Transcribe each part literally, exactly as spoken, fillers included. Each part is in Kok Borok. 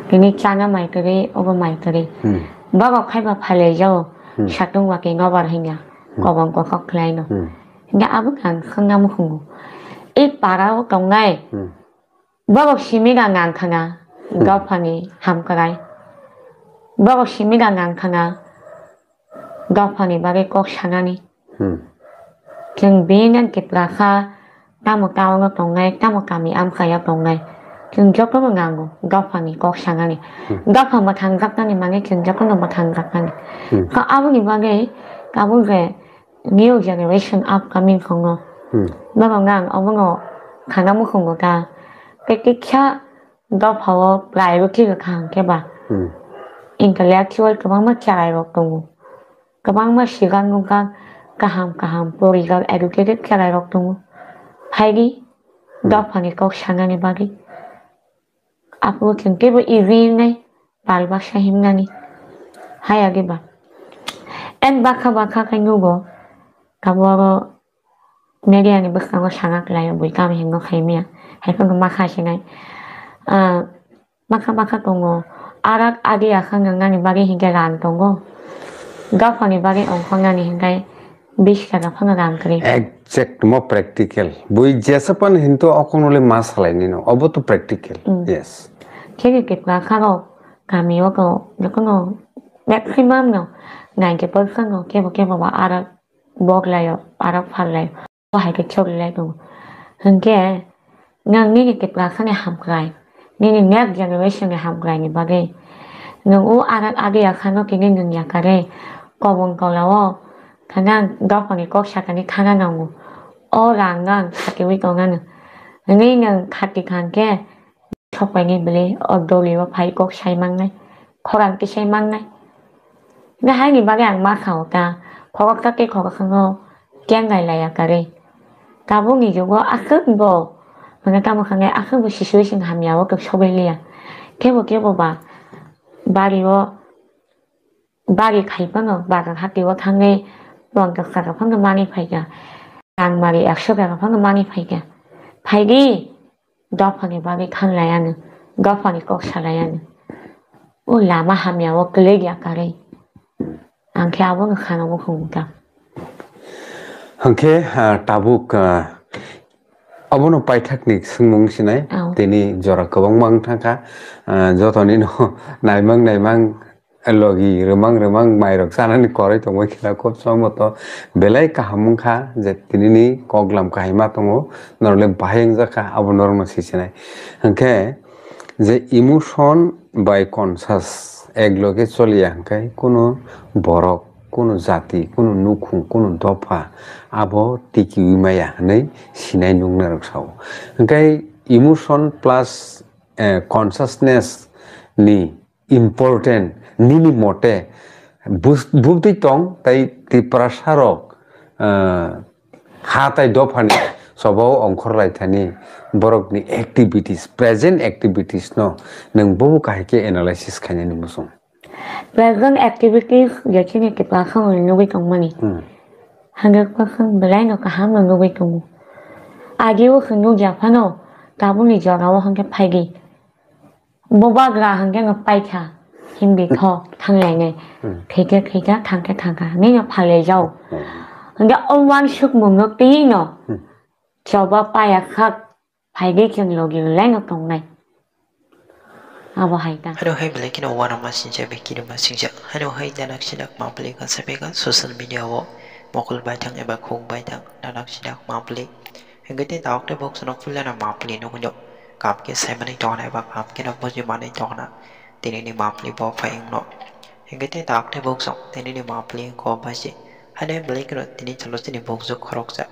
Tini chana mai kwrwi, obo mai kwrwi. Hmm. Borok phaiba phalai jao, Hmm. satung watwi nobar hinya, Hmm. kobong kokhok khlaino. Hmm. Hinkhe abo ang khwna mukhungo. E para o tongnai, Hmm. borok simi rang ang khana, Hmm. dophani hamkrai. Borok simi rang ang khana, dophani bagwi kok sanani. Hmm. Chwng bini tipra kha, tamo town o tongnai, tamo kami amchai o tongnai. Chwng jotono nango dophani kok sanani. Hmm. Dopha mwthangjaknani manwi chwng jotono mwthangjaknani. Hmm. Kha aboni bagwi tabuk je new generation upcoming tongo. Hmm. Borokno ang obono khana mukhungo ta. Tei kisa dophao priority rwkha hwnkhe ba Hmm. intellectual kwbangma cherairok tongo. Kwbangma swkang nukjak kaham kaham porijak educated cherairok tongo. Phaidi Hmm. dophani kok sanani bagwi. Aphuru chwng teibo easy wngnai pal baksa himnani. Haya diba? And bakha bakha khe nugo tabuk oro media ni bwskango sana khlaio bui tamo hinwi khaimya. Haiphano makha sinai. Ah, makha makha tongo. Arak adi akhang nani bagwi hinkhe rang tongo. Dophani bagwi ongkhornani hinkhe bish taka phano rang kwrwi. Exact mo practical. Bui jesa pan hinto okong nole ma salai nino. Obo to practical. Mm. Yes. Chini Tipra kharo kami o to jotono maximum no ninety percent no kebo kebo ba arak bok laio, arak phal laio. Bo hai khe chok lai tongo. Hinkhe nwng nini Tipra khani hamkrai, nini next generation ni hamkrai ni bagwi nwng o arak adi akhano tini nwng yakarwi kobong tolao khana dophani kok sakani khana nango. O rang no ang khatiwi tongna nw. Hwnwi nwng khati kha hwnkhe sok painai bwlwi o doli o phai kok sai mannai, khorang tisai mannai. Hwnkhe haini bagwi ang ma sao ta, khoroksa tei khoroksa no kengai laiya karwi. Tabukni jugo aswk bo, hwnwi tamo hwnwi aswk bo situation hamya o khe sogwi liya. Kebo kebo ba bari o bari khai phano bagan hati o thangwi ponchash taka phano manwi phaikha. Rang mari ekso taka phano manwi phaikha. Phaidi, dophani bagwi khan laiya nw, dophani kok sa laiya nw. O lama hamya o kwlwi ya karwi. Ang khe abono khana mukhungo ta. Hwnkhe, ah, tabuk, ah, abono paithakni swngmung sinai. Ao. Tini jora kwbangma wng thangkha. Ah, jotoni no naimang naimang logi rwmang rwmang mairok chanani koroi tongwi khela khub somoto belai kaham wngkha je tinini koklam kahai ma tongo, norokle bahai wngjakha abo norokno sisinai. Hwnkhe je emotion bai conscious ek loge choliya hwnkhe kunu borok, kunu jati, kunu nukhung, kunu dopha abo tikiwi maya hwnwi sinai nuknarok sao. Hwnkhe emotion plus, eh, consciousness ni important nini mote bus-, bubdi tong tai Tiprasa rok, ah, ha tai dophani sobao ongkhor lai thani borokni activities, present activities no nwng bobo kahai khe analysis khainani muchung. Present activities je chini Tiprasa rok nugwi tongmani. Hmm. Hundred percent belai no kaham no nugwi tongo. Agi o khe nugya phano tabukni jora o hwnkhe phaidi. Bubagra hwnkhe no paikha, himdi tho thanglainai. Hmm. Thwikhe thwikha, thangkhe thangkha, nini no phalai jao. Hmm. Hwnkhe o uansukmung no twi no Hmm. choba paya kha, phaidi chwng logi laino tongnai. Abo hai ta. Hano hai belai kheno uanama singcha, bikirima singcha. Hano hai nanak sinak mapli ka sapeka social media o mokol baithang eba khuk baithang nanak sinak mapli. Hwnkhe tei tabuk tei bukchano puilano mapli nuknyo. Kam khe saimanwi tongna eba kam kheno bujimanwi tongna. Tinini mapli bo phai wngno. Hwnkhe tei tabuk tei bukchang tinini mapli wngkho baisi. Haino belai kheno tini chalo chini bukchuk khoroksa.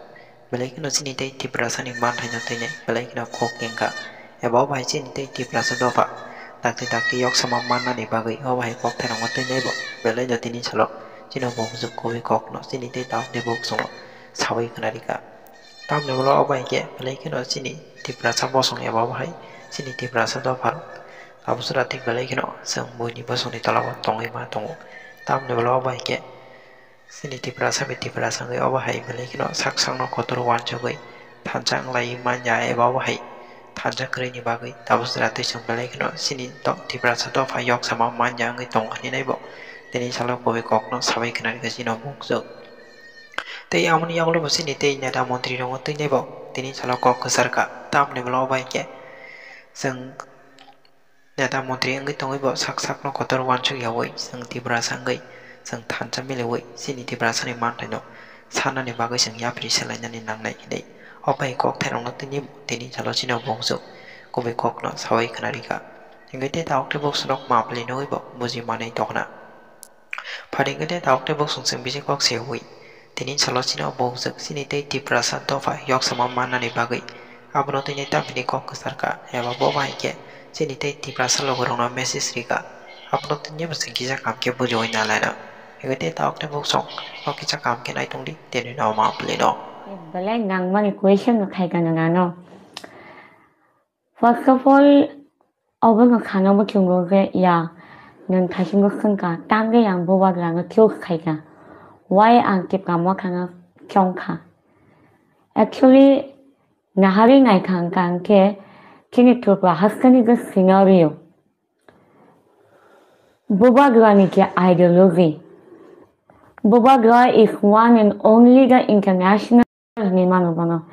Belai kheno chini tei Tiprasani manthaino twinai belai kheno khuk wngkha. Eba o bai chini tei Tiprasa dopha dakti dakti yoksama mannani bagwi o bai kokthairokno twinai bo belaino tini chalo chini bukchuk kubui kokno chini tei tabuk tei bukchungo saui khwnarikha. Tamni ulo o bai khe belai kheno chini Tiprasa bosong eba bahai chini Tiprasa dopharok tabuk sora thik belai kheno chwng buini bosongni tolao tongwi ma tongo. Tamni ulo o bai khe chini Tiprasa bai Tiprasa wngwi o bahai belai kheno sak sakno kotor uansugwi thansa wnglaiwi manya eba o bahai thansa kwrwini bagwi tabuk jora twi chwng belai kheno chini do-, Tiprasa dopha yok sama manya wngwi tongo hinwi bo tini salo kubui kokno sabai khwnarikha chini o bukchuk. Tei aboni yagulo bo chini tei neta montri rokno twi nai bo tini salo kok kwchar kha, tamni bwla o bai khe chwng neta montri wngwi tongwi bo sak sakno kotor uansuk yaui chwng Tiprasa wngwi chwng thansa miliui chini Tiprasani manthaino sanani bagwi chwng yapri selainani nangnai hinwi o bai kokthairokno tini, tini salo chini o bukchuk kubui kokno saui khwnarikha. Hinkhe tei tabuk tei buksukrok mapli nugwi bo buji manwi tongna. Phaidi hinkhe tei tabuk tei buksukrok chwng bisi kok se ui. Tini salo chini o bukchuk chini tei Tiprasa dopha yoksama mannani bagwi abono tini tamhini kok kwchar kha, eba bo bai khe chini tei Tiprasa logorokno message rikha. Abono tini bo chwng kisa kam khe bujiui nalaina. Hinkhe tei tabuk tei buksukrok kisa kam khe naitongdi tini no mapli no. Belai nangmani question no khaikha nwng ano. First of all, obo no khana bo chungo je ya, nwng thaisingo swngkha, tangwi ang bubagrano choose khaikha. Why ang Tipra Mothano chongkha? Actually, naharwi naikha ang khe chini Tripura hasteni je scenario. Bubagrani je ideology. Bubagra is one and only the international hinwi mano bono.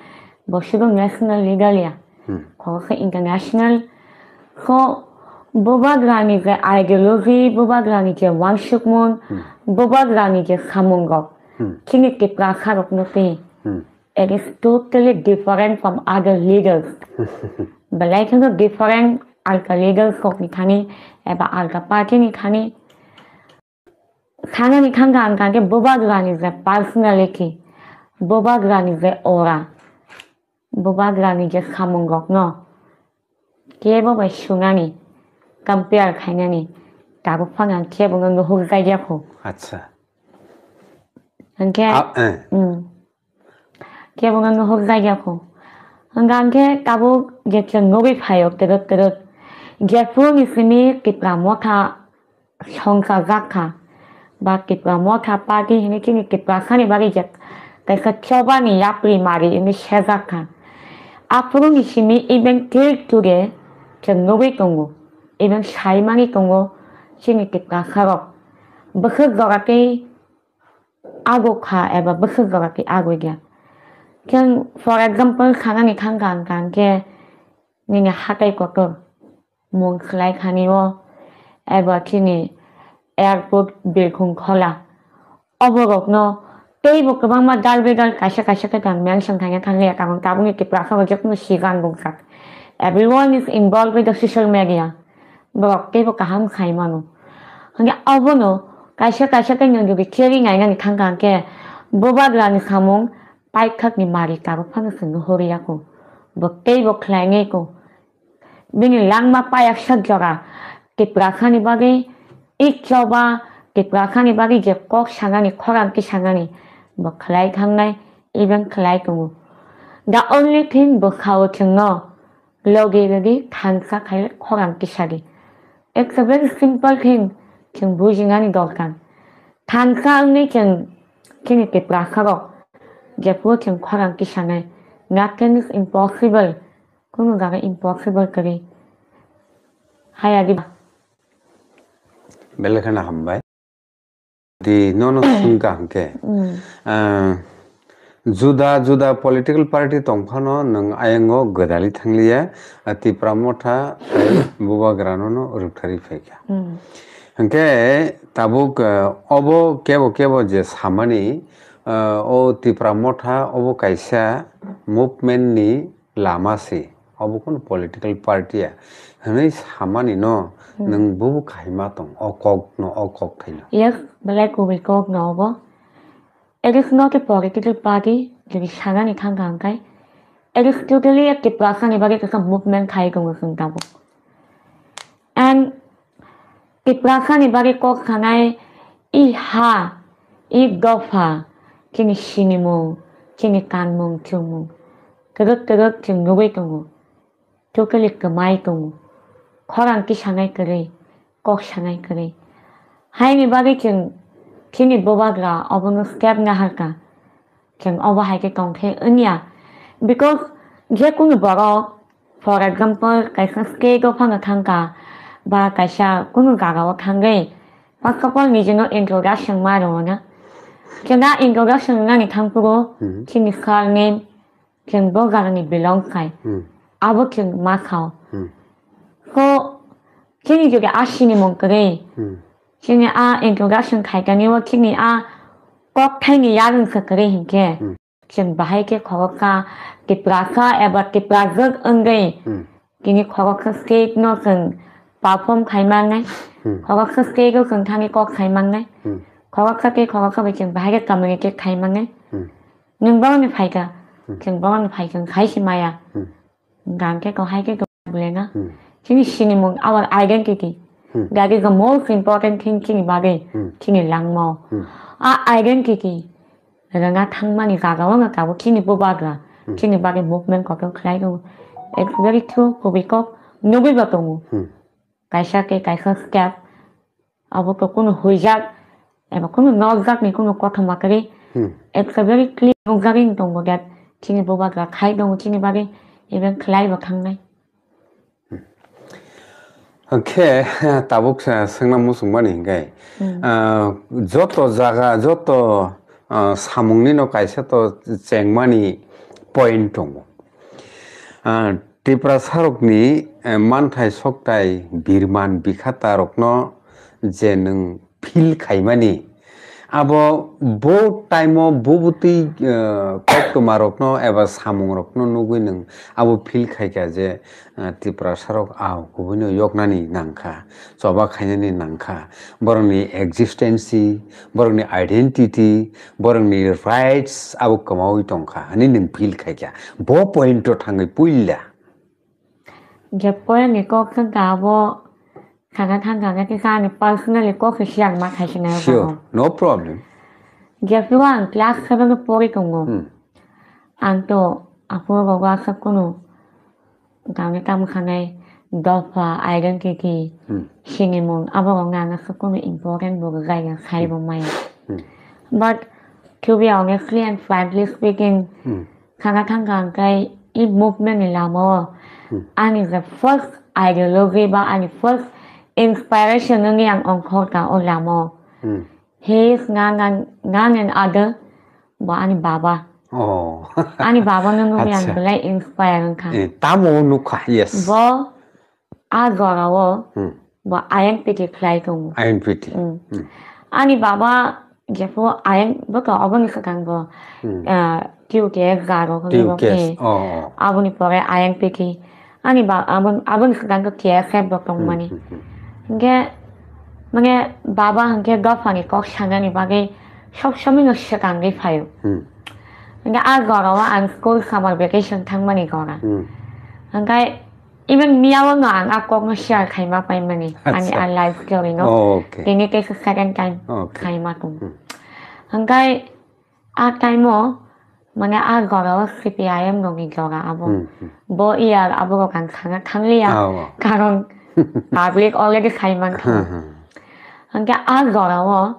Bo sudu national leader ya. Hmm. Kobo khe international. So, Bubagrani je ideology, Bubagrani je uansukmung, Hmm. Bubagrani je samung rok. Hmm. Chini Tiprasa rokno twi. Hmm. It is totally different from other leaders. Belai kheno different alka leaders rokni thani eba alka party ni thani. Sanani thangkha ang kha khe Bubagrani je personality, Bubagrani je aura, Bubagrani je samung rokno kebo bai sunani, compare khainani, tabuk phano ang kebo no nuhur jagya kho. Acha. Hwnkhe, Ah, eh. Hmm. Kebo no nuhur jagya kho. Hwnkhe ang khe tabuk je chwng nugwi phaio twrwk twrwk. Jephuru ni simi Tipra Motha songchajak kha, ba Tipra Motha party hinwi chini Tiprasani bagwi je kaisa chobani yapri mari hinwi sejak kha. Aphuru ni simi even till today chwng nugwi tongo, even sai mani tongo chini Tiprasa rok. Bwswk jora tei aguk kha eba bwswk jora tei aguk ya. Chwng, for example, sanani thangkha ang kha hwnkhe nini hatai kotor mung khlai khani o eba chini airport birkhung khola. Oborokno teibo kwbangma dal bedal kaisa kaisa khe tang mention khaina thangya, tabuk tabukni Tiprasa o jotono sigan bumsat. Everyone is involved with the social media. Borok teibo kaham khai mano. Hwnkhe obono kaisa kaisa khe nwng jugi theory nainani thangkha hwnkhe Bubagrani samung paithakni mari tabuk phano chwng nuhurya kho. Bo teibo khlainai kho. Bini langma payak sak jora Tiprasani bagwi, i choba Tiprasani bagwi je kok sanani, khorang khe sanani, bo khlai thangnai, even khlai tongo. The only thing bo sao chwngno logi logi thansa khai khorang kisa di. It's a very simple thing, chwng bujinani dorkar. Thansa wngwi chwng chini Tiprasa rok jephuru chwng khorang kisa nai, nothing is impossible. Kunu jaga impossible kwrwi. Haya diba? Belai kheno hambai. Di nono swngkha hwnkhe, Mm. ah, juda juda political party tongphano nwng ayango gwdali thangliya, ah, Tipra Motha tei Bubagranono rwktharwi phaikha. Mm. Hwnkhe tabuk, ah, obo kebo kebo je samani, ah, o Tipra Motha obo kaisa movement ni lama se, obo kunu political party ya hwnwi samani no Hmm. nwng bubu kaima tong, o kok no, o kok thaino. Yes, belai kubui kok no obo. It is not a political party, jodi sanani thangkha hwnkhe. It is totally a Tiprasani bagwi kaisa movement khai tongo chwng tabuk. And Tiprasani bagwi kok sanai i ha, i dopha, chini sinimung, chini kanmung, chumung, kwrwk kwrwk chwng nugwi tongo. Totally kwmai tongo. Khorang kisa nai kwrwi, kok sanai kwrwi. Haini bagwi chwng chini bubagra obono step naharkha. Chwng obo hai khe tongkhe wngya. Because je kunu borok For example, kaisa state o phano thangkha, ba kaisa kunu jaga o thangwi, first of all, nijino introduction ma rwo na. Chwng a introduction nani thangphuru, Hmm. chini surname, chwng bo jagani belong khai. Hmm. Abo chwng ma sao. Hmm. So, chini jodi a sinimung kwrwi, Hmm. chini a introduction khaikani o chini a kokthaini yarwng se kwrwi hinkhe, Hmm. chwng bahai khe khoroksa Tiprasa eba Tiprajwk wngwi Hmm. tini khoroksa state no chwng perform khai mannai, Hmm. khoroksa state o chwng thangwi kok khai mannai, Hmm. khoroksa tei khoroksa bai chwng bahai khe communicate khai mannai. Hmm. Nwng borokni phaikha, Hmm. chwng borokni phaikha, khai se maya. Hmm. Hwnkha hwnkhe kok hai khe kok belai na. Hmm. Chini sinimung, our identity. Hmm. That is the most important thing chini bagwi, Hmm. chini langmao. Hmm. A identity rwna thangmani jaga o wngkha tabuk chini bubagra, Hmm. chini bagwi movement kotor khlai tongo. It's very true, kubui kok nugwi bo tongo. Hmm. Kaisa tei kaisa step, abo to kunu huijak, eba kunu nokjakni kunu kothoma kwrwi. Hmm. It's a very clear nukjagwi tongo that chini bubagra khai tongo chini bagwi, even khlai bo thangnai. Hwnkhe, tabuk sa-, swngna muchungmani hinkhe, Hmm. ah, joto jaga, joto, ah, samungni no kaisa to chengmani point tongo. Ah, Tiprasarokni, eh, manthai soktai birman bikhatarokno je nwng feel khaimani, abo bo time o bo bwtwi, eh, koktwmarokno eba samungrokno nugwi nwng abo feel khaikha je, eh, Tiprasarok a kubuino yoknani nangkha, choba khainani nangkha, borokni existence, borokni identity, borokni rights abo kwmaui tongkha hwnwi nwng feel khaikha. Bo point o thangwi puila. Je point ni kok thang ka abo Khana thang khana kisa ani personally kok se siang ma khai sinai Sure, no problem. Jephru ang class seven o pori tongo. Hmm. Ang to aphuru rogo aswk kunu kami tamo khanai dopha, identity, Hmm. sinimung, abo rok nang aswk kunu important bo rwjai ya, sai Hmm. bo maya. Hmm. But to be honestly and frankly speaking, Hmm. Khana thang kha hwnkhe i movement ni lama o Hmm. ani the first ideology ba ani first inspiration wngwi ang ongkhor kha o lama o. Hmm. He is none and, none and other bo ani baba. Oh. Ani baba no nugwi ang Acha. belai inspire wngkha. Eh, tamo nukha, yes. Bo a jora o Hmm. bo I N P T khlai tongo. I N P T. Hmm. Hmm. Ani baba jephru I N, bo to oboni swkang bo, Hmm. ah, T U K S jaro hwnwi bo T U K S. khe. Oh, oh. Aboni pore I N P T. Ani ba-, abon-, aboni swkang khe K S F bo tongmani. Hmm, hmm, hmm. Hwnkhe, mane, baba hwnkhe dophani kok sanani bagwi sob somoi no swkangwi phaio. Hmm. Hwnkhe a jora o ang school summer vacation thangmani jora. Hmm. Hwnkhe, Even miyao no ang a kok no share khaima paimani, ani Acha. a life story no. Oh, okay. Tini tei se second time Okay. khaima tong. Hmm. Hwnkhe a time o, mane a jora o C P I M rok ni jora abo. Hmm, hmm. Bo year abo rok ang sana thangliya. Ah, wow. Karon public already khai mankha. Hmm, hmm. Hwnkhe a jora o,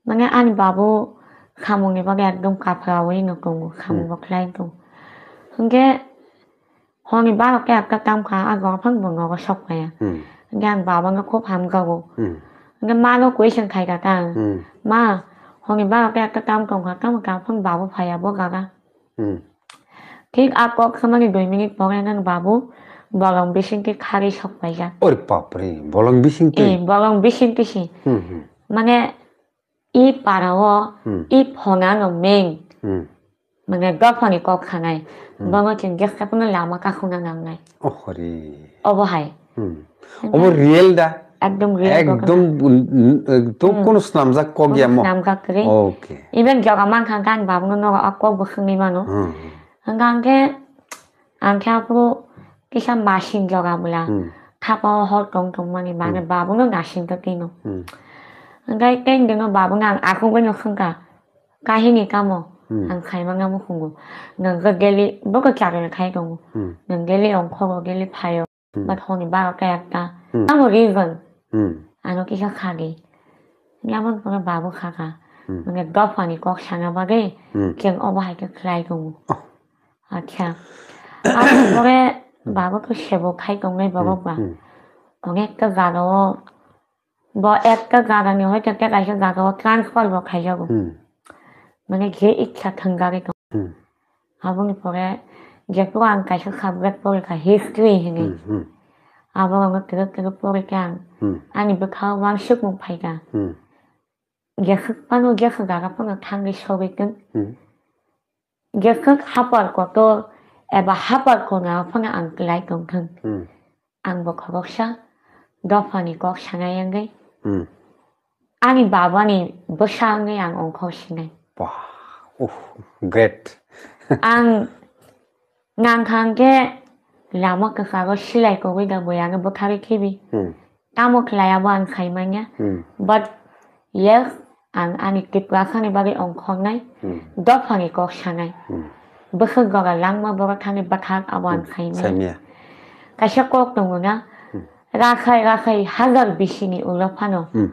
mane ani babu samung ni bagwi ekdom kaphra wi no tongo, samung Hmm. bo khlai tongo. Hwnkhe Honi baro khe ekta kam kha, a gor phang bo nogo sok phaiya. Hmm. Hingke ang baba no khub hamjago. Hmm. Hingke ma no question khai kha ta. Hmm. Ma, honi baro khe ekta kam tong kha, tamo kam phang babu phaiya bo gaga. Hmm. Thik a kok samani dui minute pore nang babu bolong bising khe khari sok paijak. Ori bapre, bolong bising twi? Eh, bolong bising khe si. Hmm, hmm. Mane, I para o, Hmm. i phona no meng. Hmm. Mane dophani kok sanai. Hmm. Bono chwng jesa phano lama kasuna nangnai. Oh, hori. Obo hai. Hmm. Hingke Obo real da? Ekdom real Ekdom, kok. mm, mm, to Hmm. kono snamjak kok ya mo? Snamjak kwrwi. Okay. Even joga mankha gan babuno nogo a kok bo swngwi mano. Hmm. Hingke ang khe Ang khe aphuru kisa masing joga bwla Hmm. thapa o hor tong tong mani bani Hmm. babu no nasing to tino. Hmm. Hingke tei dino babu no ang akhung bai no khungka kahini kamo Hmm. ang khaima ngamo khungo. Nang khe daily bo khe chakri khai tongo. Hmm. Nang daily ongkhogo daily phaio. Hmm. But honi baro khe ekta Hmm. tamo reason Hmm. ano kisa khadi. Yamon pore babu khaka. Hmm. Nang dophani kok sana bagwi Hmm. chwng obo hai khe khlai tongo. Oh. Acha. Aboni pore Hmm. Baba khe sebo khai tongnai Hmm, borok ba. Hmm. Tong ekta jaga o, bo ekta jaga ni hoito tei kaisa jaga o transfer bo khaijago. Hmm. Mane je ikha thwngjagwi tong. Hmm. Aboni pore jephuru ang kaisa subject porikha history hinwi. Hmm, hmm. Abo ang twrwk twrwk porikha ang. Hmm. Ani bwkha o wansukmung phaikha. Hmm. Jekhwk phano jekhwk jaga phano thangwi sogwi tong. Hmm. Jekhwk hapar kotor eba hapar kona phano ang kwlai tongthwng. Hmm. Ang bo khoroksa dophani kok sanai wngwi. Hmm. Ani babani bwsa wngwi ang ongkhor sinai. Wah, uh, great. Ang nangkha hwnkhe lama kwcharo silai kogwi da bwya wngwi bwtharwi khibi. Hmm. Tamo khlai abo ang saimanya. Hmm. But yes, ang ani Tiprasani bagwi ongkhornai, Hmm. dophani kok sanai. Hmm. Bwswk jora langma borok thani bwthak abo ang Hmm. saimanya. Saimya. Kaisa kok tongo na, Hmm. rakhai rakhai hajar bisini ulo phano Hmm.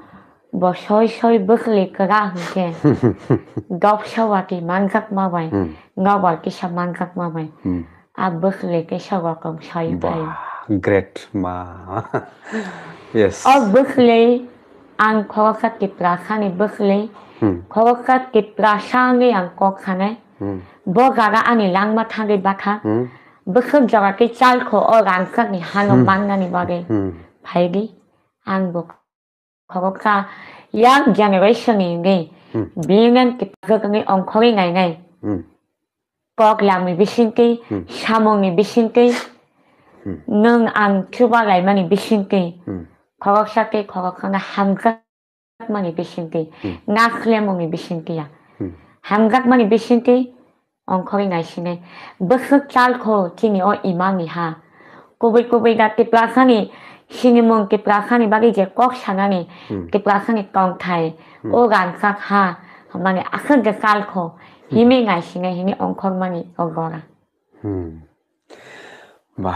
bo soi soi bwkhwlwi kwra hwnkhe dopsa wati manjakma bai, Hmm. nobar kisa manjakma bai. Hmm. A bwkhwlwi kisa rokom soi Bah, phaio. Great ma. Yes. O bwkhwlwi ang khoroksa Tiprasani bwkhwlwi, Hmm. khoroksa Tiprasa wngwi ang kok sanai. Hmm. Bo jaga ani langma thangwi bakha. Hmm. Bwswk jora tei chalkho o rangchakni hano Hmm. mannani bagwi Hmm. phaidi. Ang bo khoroksa young generation ni wngwi Hmm. bini nang kiphajwk wngwi ongkhorwi nainai. Hmm. Kok lamni bisingtwi, Hmm. samungni bisingtwi, Hmm. nwng ang chuba laimani bisingtwi, Hmm. khoroksa tei khoroksano hamjakmani bisingtwi, Hmm. nakhlemungni bisingtwi ya. Hmm. Hamjakmani bisingtwi ongkhorwi naisinai. Bwswk chalkho chini o imangni ha. Kubui kubui da Tiprasani sinimung, Tiprasani bagwi je kok sanani, Hmm. Tiprasani tongthai, Hmm. o rangchak ha, mane aswk je chalkho, Hmm. himwi naisinai hini ongkhormani o gora. Hmm. Ba.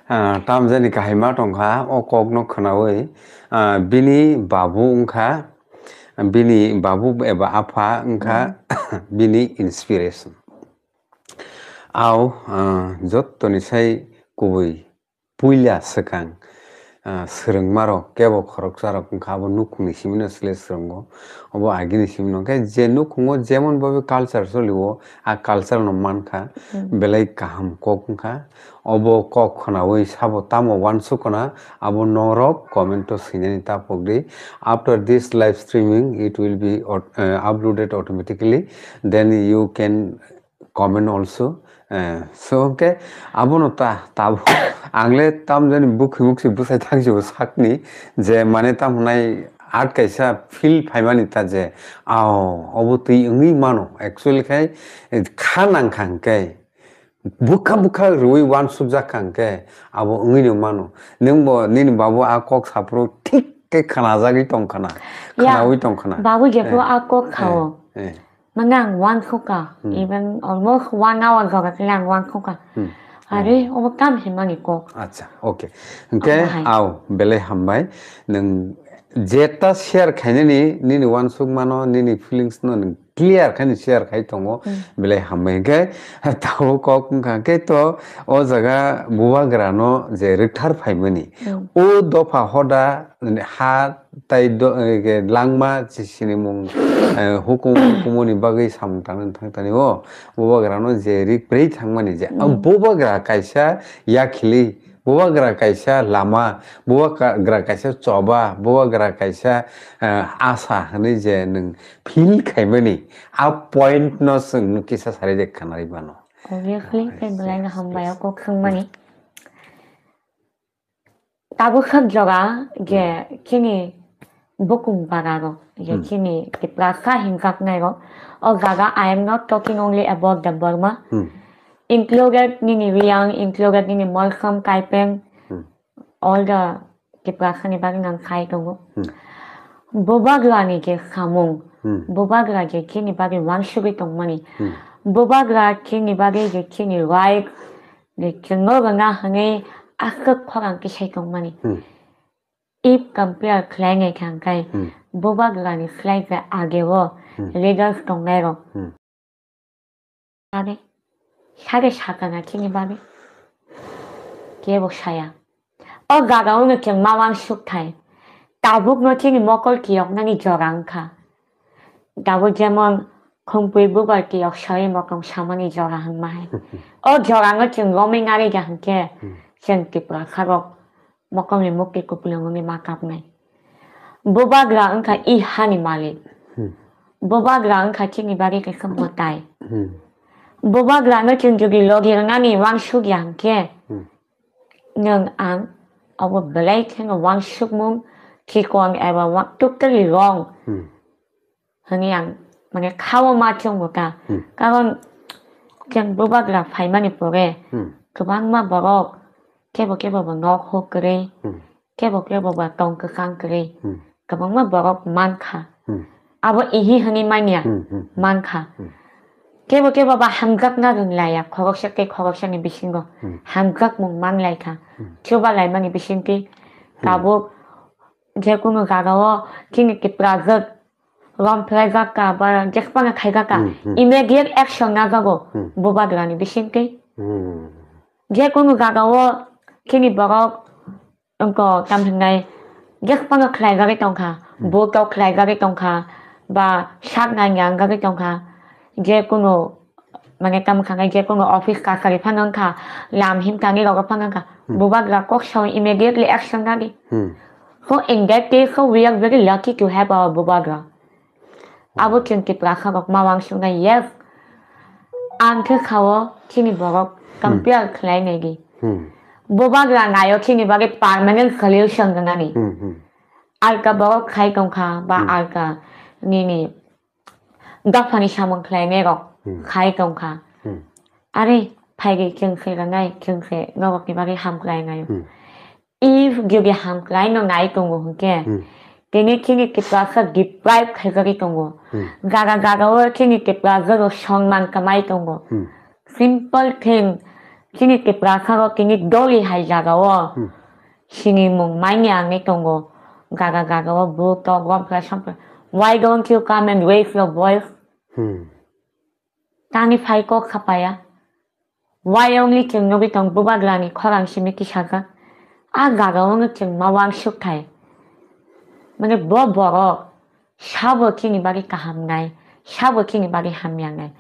Ah, tamjani kahima tongkha, o kokno khwnawi, ah, bini babu wngkha, bini babu eba apha wngkha, Hmm. bini inspiration. Au, ah, jottoni sai kubui puila swkang, ah, swrwngmarok kebo khoroksarok wngkha, abo nukhungni simino sle swrwngo, obo agini simino. Hwnkhe je nukhungo jemon babe culture solio, a culture no mankha, Hmm. belai kaham kok wngkha. Obo kok khwnawi sabo tamo uansukna, abo norok comment o swinani ta pokdi. After this live streaming, it will be aut-, uh, uploaded automatically. Then you can comment also. Eh, so, hwnkhe abono ta, tabuk ang le tamjani bukhimuk se bwsai thang se bo sakni je mane tamo hwnai art kaisa feel phaimani ta je, ao, obo twi wngwi mano. Actually khai, eh, kha nang kha hwnkhe, bwkha bwkha rwui uansukjak kha hwnkhe, abo wngwi no mano. Nwng bo nini babu a kok saphuru thik khe khwnajagwi tong khna, Ya, khwnaui tong khna. Babu jephuru Eh, a kok eh, khao. eh. Mane ang uansukha, Hmm. even almost one hour jora khe ang uansukha. Hmm. Are, Hmm. obo tamo himani kok. Acha, okay. Hwnkhe, Omo hai. Au, belai hambai. Nwng jeta share khainani, nini uansukmano, nini feelings no nwng clear khaini share khai tongo, Hmm. belai hambai. Hwnkhe, tabuk kok wngkha khe to, o jaga bubagra no je rwkthar phaimani. Hmm. O dopha hoda ha tai do, eh, ke langma si-, sinimung, eh, hukum, hukumuni bagwi samung tangna thang tani o bubagrano je rik brei thangmani je, a Hmm. bubagra kaisa yakhili, bubagra kaisa lama, bubagra kaisa choba, bubagra kaisa, eh, asa hwnwi je nwng feel khaimani, a point no chwng kisa sari de khanari mano. Obviously, Yes, tei belai no yes, hambai yes. o kok swngmani. Tabuk sak jora je Hmm. chini bukung bara rok, je Hmm. chini Tiprasa hinjaknai rok, o jaga I am not talking only about the Burma, Hmm. included nini Reang, included nini Molsom, Kaipeng, Hmm. all the Tiprasa ni bagwi nang khai tongo. Hmm. Bubagra ni je samung, Hmm. bubagra je chini bagwi wansugwi tongmani, Hmm. bubagra chini bagwi je chini right, je chwngno rwna hwnwi aswk khorang kisai tongmani. Hmm. If compare khlainai kha hwnkhe, Hmm. bubagrani slai khe ageo Hmm. leaders tongnairok. Hmm. Bagwi, sare sakana chini bagwi. Kebo saya. O jaga o no chwng ma uansuk thai. Tabuk no chini mokol kiyok nani jora wngkha. Tabuk jemon khumpui bubar kiyok sawi mokol samani jora hwnma hai. O jora no chwng romwi nari ja hwnkhe Hmm. chwng Tiprasa rok mokol ni mukti kupulung wngwi ma kapnai. Bubagra wngkha i hani malik. Hmm. Bubagra wngkha chini bagwi kaisa mwtai. Hmm. Bubagra no chwng jodi logi rwnani uansuk ya hwnkhe Hmm. nwng ang abo belai kheno uansukmung chikon eba wa-, totally wrong Hmm. hwnwi ang mane khao ma chwngo ta. Hmm. Karon chwng bubagra phaimani pore Hmm. kwbangma borok kebo kebo bo nok huk kwrwi, Hmm. kebo kebo bo tong kwchang kwrwi, Hmm. kwbangma borok mankha. Hmm. Abo ihi hwnwi manya Hmm, hmm, hmm. mankha. Hmm. Kebo kebo ba hamjakna rwnglaiya, khoroksa tei khoroksani bisingo Hmm. hamjakmung manlaikha. Hmm. Chubalaimani bisingtwi Hmm. tabuk jekunu jagao chini Tiprajwk romphraijak ka ba jekphano khaijak ka, Hmm, hmm. immediate action najago Hmm. bubagrani bisingtwi. Hmm. Jekunu jagao chini borok wngkok, tamo hwnnai, jekphano khlaijagwi tongkha, Hmm. butok khlaijagwi tongkha, ba sak nangya wngjagwi tongkha, jekunu, mane, tamo khanai, jekunu office kachari phano wngkha, lam himtani rogo phano wngkha, Hmm. bubagra kok sao immediately action nadi. Hmm. So in that case, so we are very lucky to have our bubagra. Abo chwng Tiprasa rok ma uansuknai, yes. Ang khe sao chini borok Hmm. compare khlai nai di. Hmm. Bubagra naio chini bagwi permanent solution rwnani. Hmm, hmm. Alka borok khai tongkha ba Hmm. alka nini dophani samung khlainai rok Hmm. khai tongkha. Hmm. Are phai di chwng se rwnai, chwng se norokni bagwi ham khlai naio. Hmm. If jodi hamkrai no nai tongo hwnkhe, Hmm. tini chini Tiprasa deprive khaijagwi tongo. Hmm. Jaga jaga o chini Tiprasa rok songman kwmai tongo. Hmm. Simple thing, chini Tiprasa rok tini doli hai jaga o Hmm. sinimung manya wngwi tongo. Jaga jaga o butok, romphra, somphra. Why don't you come and raise your voice? Hmm. Tani phai kok khapaya. Why only chwng nugwi tong bubagrani khorang simi tisajak? A jaga o no chwng ma uansuk thai. Mane bo borok sabo chini bagwi kaham nai, sabo chini bagwi hamya nai.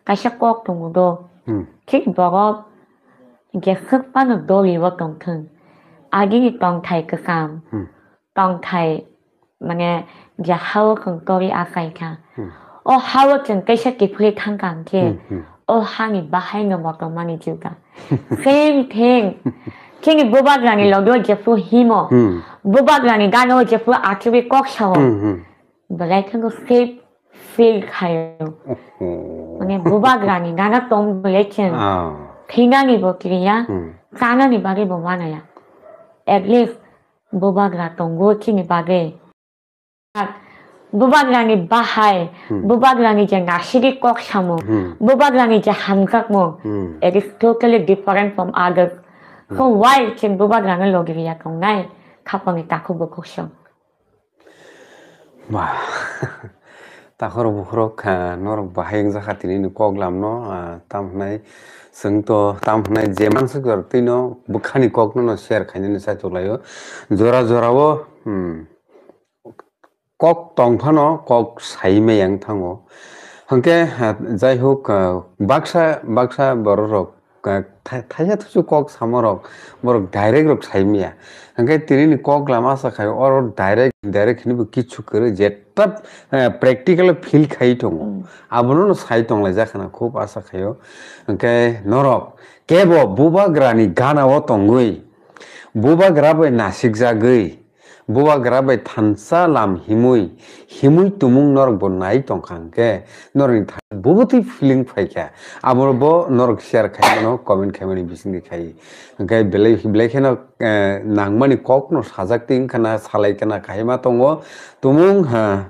Kaisa kok tongo do. Hmm. Thik borok jeswk phano doli o tongthwng. Agini tongthai kwcham. Hmm. Tongthai, mane, je hao chwng tori achai kha. Hmm. O hao chwng kaisa kiphilwi thang kha hwnkhe, Hmm, hmm. o hani bahai no motom mani juga. Same thing. Chini bubagrani logi o jephru himo. Hmm. Bubagrani gana o jephru achugwi kok sao. Hmm, hmm. Belai khe no safe feel khaio. Oh. Mane bubagrani gana tong belai chwng. Ah. Thinani bo kiriya, Hmm. chanani bagwi bo manaya. At least bubagra tongo chini bagwi. Bubagrani bahai, Hmm. bubagrani je nasigi kok samung, Hmm. bubagrani je hamjakmung, Hmm. it is totally different from others. So Hmm. why chwng bubagrano logi riya tongnai? Khapangni takhuk bukhuk song. Ba, takhorok bukhorok, ah, norok bahai wngjakha tini ni kok lamno, ah, tam hwnai chwng to, tam hwnai je mansuk jora twino bwkhani kokno no share khainani saitok laio. Jora jorao, hmm, kok tong phano kok sai maya wng thango. Hwnkhe, ah, jai hok, ah, baksa, baksa borok rok, ah, tha-, thaisa thusu kok samorok, borok direct rok sai maya. Hwnkhe tini ni kok lama sa khai oro direct, direct hinwi bo kichu kwrwi jeta, eh, practical feel khai tongo. Hmm. Abono no sai tonglaijak khna khub asa khaio. Hwnkhe norok kebo bubagrani gana o tongwi, bubagra bai nasikjagwi, bubagra bai thansa lam himwi, himwi tumung norok bo nai tongkha hwnkhe norokni thani bubutwi feeling phaikha. Abo bo norok share khaimano, comment khaimani bisingni khai. Hwnkhe belai, belai kheno, eh, nangmani kokno sajak twi wngkhana, salai khana, kaima tongo. Tumung, ha,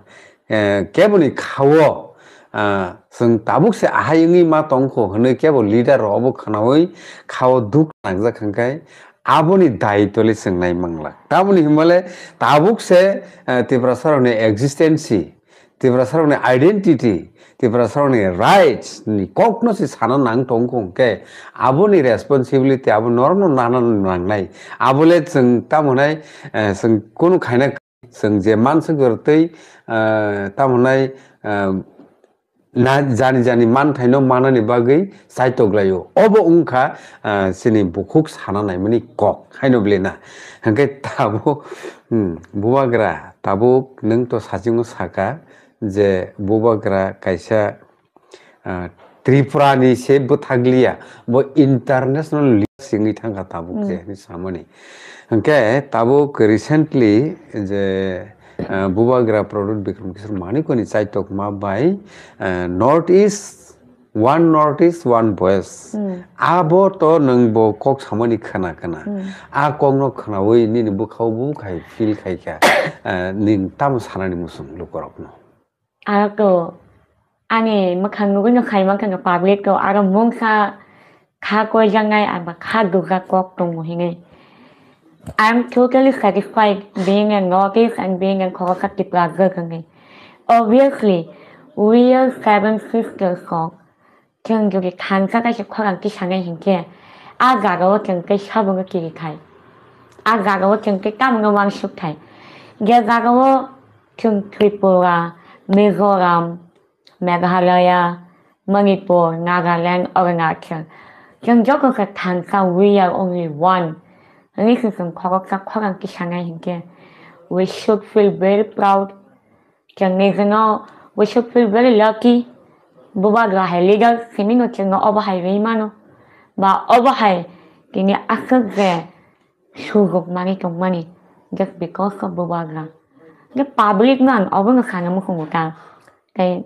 eh, keboni khao, ah, chwng tabuk se ahai wngwi ma tongkho hwnwi kebo leader rok obo khnaui khao duk nangjak hwnkhe aboni daitoli chwng nai manglak. Tamoni hwnmale tabuk se, eh, Tiprasa rokni existence Tiprasarokni identity, Tiprasarokni rights ni kokno se sana nang tongkha hwnkhe, aboni responsibility abo norokno nana nangnai. Abole chwng tamo hwnai, eh, chwng kunu khaina, chwng je manswk rw twi, eh, tamo hwnai, eh, na jani jani manthaino manani bagwi chaitoklaio. Obo wngkha, ah, chini bukhuk sana naimani kok haino bwlena. Hwnkhe tabuk, hmm, bubagra, tabuk nwng to sachingo saka je bubagra kaisa, ah, Tripura ni se bwthakliya, bo international leader se wngwi thangkha tabuk je Hmm. hinwi samani. Hwnkhe tabuk recently je, ah, bubagra Pradyut Bikram Kishore Manikya ni chaitokma bai, ah, North East, One North East, One Voice. Hmm. Abo to nwng bo kok samani khna khna. Hmm. A kokno khnaui nini bwkhao bo khai feel khai kha. Ah, nwng tamo sanani muchung lukurokno. Aro to ani mwkhang nugui no khai mankha no public to aro mungsa kha koijaknai aba kha dukjak kok tongo hinwi. I am totally satisfied being a North East and being a Khoroksa Tiprajwk hinwi. Obviously, we are seven sisters kok. Chwng jodi thansa kaisa khorang tisanai hinkhe, a jagao chwng tei sabungno kiri thai. A jagao chwng tei tamungno uansuk thai. Je jagao chwng Tripura, Mizoram, Meghalaya, Manipur, Nagaland, Arunachal. Chwng joto khe thansa, we are only one. Hwnwi se chwng khoroksa khorang tisanai hinkhe, we should feel very proud. Chwng nijino, we should feel very lucky. Bubagra hai leader simi no chwngno obo hai rwi mano. Ba obo hai tini aswk je sujok mani tongmani just because of Bubagra. Je public no ang obo no sana muchungo ta. Tei,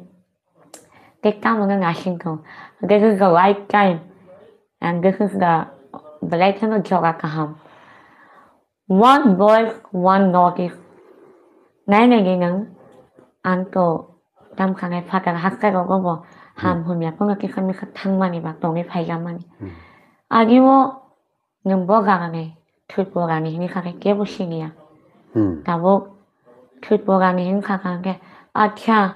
tei tamo no nasing tong. This is the right time and this is the belai kheno joga kaham. One voice, one notice. Nai nai di nwng, ang to tam khanai phatar haste rogo bo ham Hmm. humya kono kisa misa thangmani ba tongwi phaijakmani. Hmm. Agi o nwng bo jagani Tripura ni hinwi kha khe kebo siniya. Hmm. Tabuk Tripura ni hinwi kha kha khe, acha,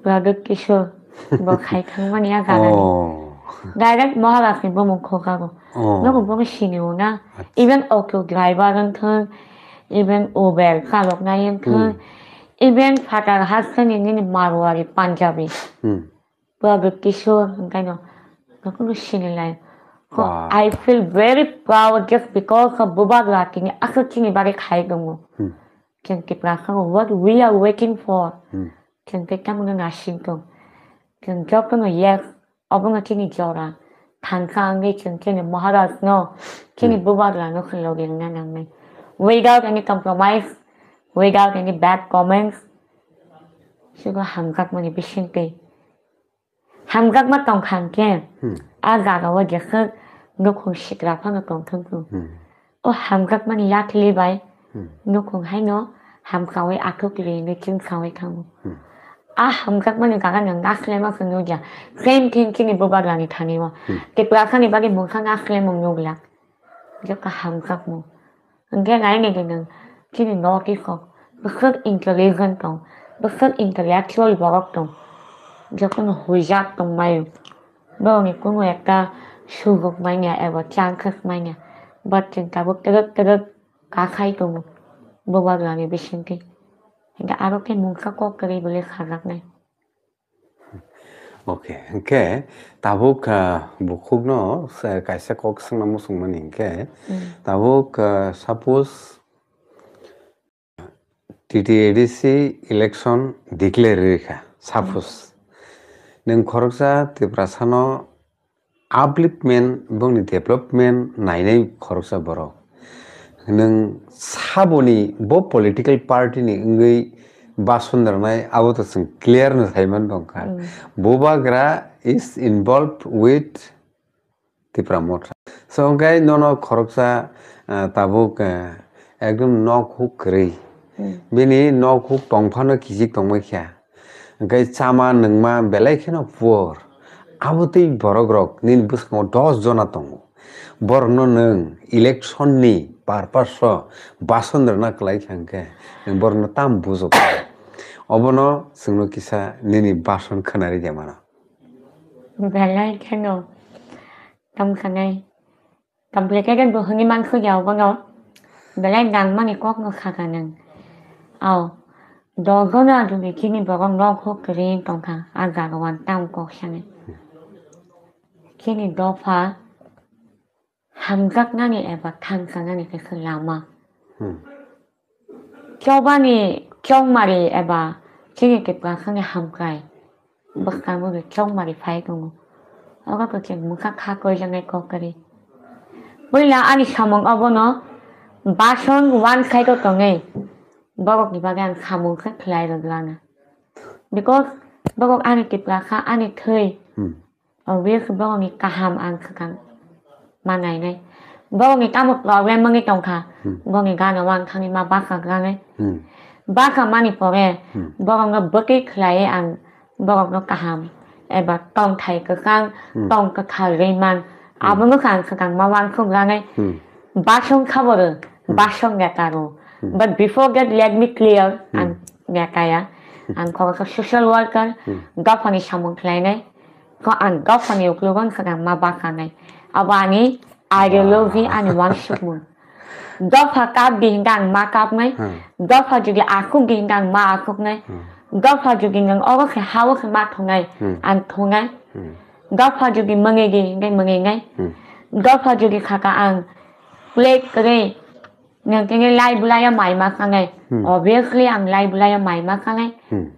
Pradyut Kishore bo khai thangmani a jagani. Oh. Direct Maharaj ni bumung khojago. Oh. Nogo bono sinio na. Acha. Even auto driver wngthung, even Uber chaloknai wngthung, Hmm. even phatar hasteni nini Marwari Punjabi. Hmm. Pradyut Kishore hwnkhaino nokhungno sinilai. Ko Wow. I feel very proud just because of Bubagra tini aswk chini bagwi khai tongo. Hmm. Chwng Tiprasa what we are waiting for. Hmm. Chwng tei tamungno nasing tong. Chwng jotono yes, obono chini jora. Thansa wngwi chwng chini Maharaj no, chini Hmm. Bubagra no khwlwi rwna nangnai. Without any compromise, without any bad comments, sugo hamjakmani bisingtwi. Hamjakma tongkha hwnkhe, Hmm. a jagao jeswk nukhung sikra phano tongthung kho. Hmm. O hamjakmani yathli bai Hmm. nukhung haino hamkaui athuk ri hinwi chwngsaui thango. Hmm. A hamjakmani jaga nwng naslema se nukya. Same thing chini Bubagrani thani o. Hmm. Tiprasani bagwi mungsa naslemung nukya. Jekha hamjakmung. Hwnkhe nai nai di nwng chini North East o bwswk intelligent tong, bwswk intellectual borok tong, jotono huijak tongmai. Borokni kunu ekta sujok manya eba chances manya, but chwng tabuk twrwk twrwk kakhai tongo Bubagrani bisingtwi. Hwnkhe aro khe mungsa kok kwrwi bwlwi sajaknai. Okay, hwnkhe tabuk, ah, bukhukno se kaisa kok swngna muchungmani hwnkhe, Mm. tabuk, ah, suppose T T A D C election declare rwkha, suppose. Mm. Nwng khoroksa Tiprasano upliftment, bongni development nainai khoroksa borok. Nwng saboni bo political party ni wngwi bason rwnai, abo to chwng clear no saiman tongkha. Hmm. Bubagra is involved with Tipra Motha. So, hwnkhe nono khoroksa, ah, tabuk, ah, ekdom nok huk kwrwi. Hmm. Bini nok huk tongphano kichik tongmai kha. Hwnkhe chama nwngma belai kheno poor. Abo tei borok rok nini bwskango dos jona tongo. Borokno nwng election ni purpose o bason rwna kwlai kha hwnkhe nwng borokno tam bujoknai. Obono chwngno kisa nini bason khwnari de mano. Belai kheno tongkha nai. Complicated bo hwnwi mankha ya obono. Belai nangmani kokno sakha nwng. Au. Dogono adoni chini borok nok huk kwrwi tongkha. A jaga o ang tamo kok sanai. Chini dopha hamjaknani eba thangchanani kaisa lama. Hmm. Chobani chongmari eba chini Tiprasani hamkrai bwskango chongmari phai tongo. Obo kwchwng mwkha kha koijaknai kokari. Puila ani samung obono bason one side o tongwi borokni bagwi ang samung khe khlai rwgwlana. Because borok ani Tiprasa, ani thwi. Hmm. Obviously, borokni kaham ang swkang ma nainai. Borokni tamo problem wngwi tongkha, hmm, borokni gana o ang thangwi ma basa granai. Hmm. Basa mani pore, hmm, borokno bwtwi khlaiwi ang borokno kaham eba tongthai kwchang, hmm, tong kwthar rwi man. Hmm. Abono khe ang swkang ma wansuk granai. Hmm. Basong khabo rw, hmm, basong neta rw. Hmm. But before that, let me clear, hmm, ang neta ya. Hmm. Ang khoroksa social worker, hmm, dophani samung khlainai. Ko ang dophani uklogo wngkha ma bakanai. Abo ani ideology, ani wansukmung. Dopha kap di hinda ang ma kapnai. Hmm. Dopha jodi akhuk di hinda ang ma akhuknai. Hmm. Dopha jodi nwng obo khe ha o khe ma thungnai, hmm, ang thungnai. Hmm. Dopha jodi mwngi di hinda mwnginai. Hmm. Dopha jodi khaka ang plate kwrwi nwng tini lai bulai o mai ma khanai. Hmm. Obviously ang lai bulai o mai ma khanai. Hmm.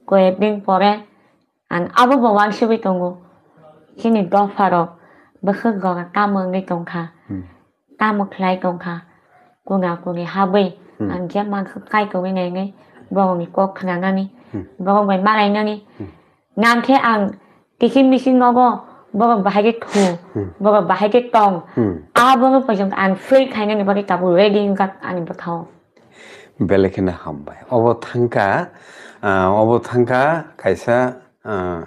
Koyek din pore ang abo bo wansugwi tongo. Chini dopharok bwswk jora tamo wngwi tongkha, hmm, tamo khlai tongkha, kuna kuni habwi, hmm, ang je mankha kaitorwi nainai, borokni kok khnanani, hmm, borok bai malainani. Hmm. Nangkhe ang kiching miching nogo borok bahai khe thu, hmm, borok bahai khe tong, hmm, abono pojong ang free khainani bagwi tabuk ready wngkha ani bwkhao. Belai kheno hambai. Obo thangkha, ah, obo thangkha kaisa, ah,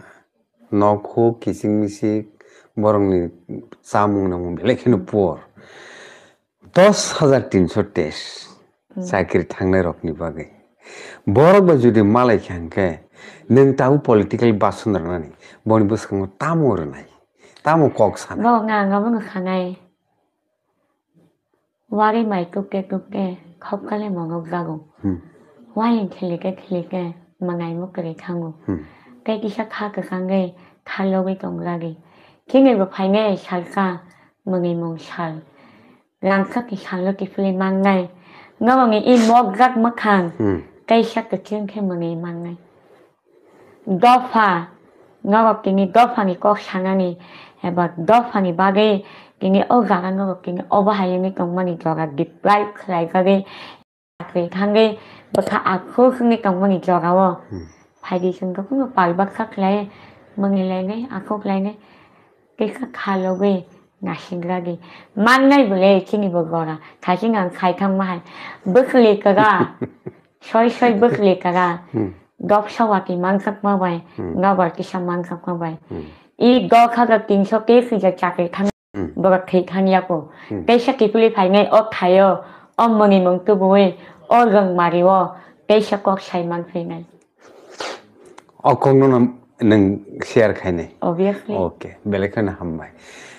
nok huk kiching miching borokni chamung nangmung belai kheno por. Dos hajar tinso teis. Hmm. Chakri thangnai rokni bagwi. Borok bai jodi malai kha hwnkhe nwng tabuk political bason rwnani boni bwskango tamo rwnai? Tamo kok sana? Bo nga nga bo khanai. Wari mai tukte tukte khopkale mongok jago. Hmm. Wayang khilike khilike mangai mukwrwi thango. Hmm. Tei kisa kha kwchangwi thalogwi tongjagwi. Chini bo phainai salsa mwnwi mung sal. Rangchakni salo kiphilwi mangnai. Norokni i mokjak mwkhang, hmm, kaisa kwchwng khe mwnwi mangnai. Dopha, norok tini dophani kok sanani eba dophani bagwi tini o jaga norok tini obo hai wngwi tongmani jora deprive khlaijagwi chakri thangwi bwkha akhuk wngwi tongmani jorao, hmm, phaidi chwng jotono pal baksa khlai mwnwi lainai, akhuk lainai, tei kha khalogwi nasingradi. Mannai bwle chini bo gora, thaiching ang khai thangma hai. Bwkhli kwra, soi soi bwkhli kwra. Hmm. Dopsa wati manjakma bai, hmm, nobar kisa manjakma bai. Hmm. I dok hajar tinso ke swijak chakri thang, hmm, borok thwi thang yako. Hmm. Teisa kiphilwi phainai o thaio, o mwnwi mung tubui, o rwng mario, teisa kok sai man phinai. O kokno no nwng share khainai? Obviously. Okay, belai kheno hambai.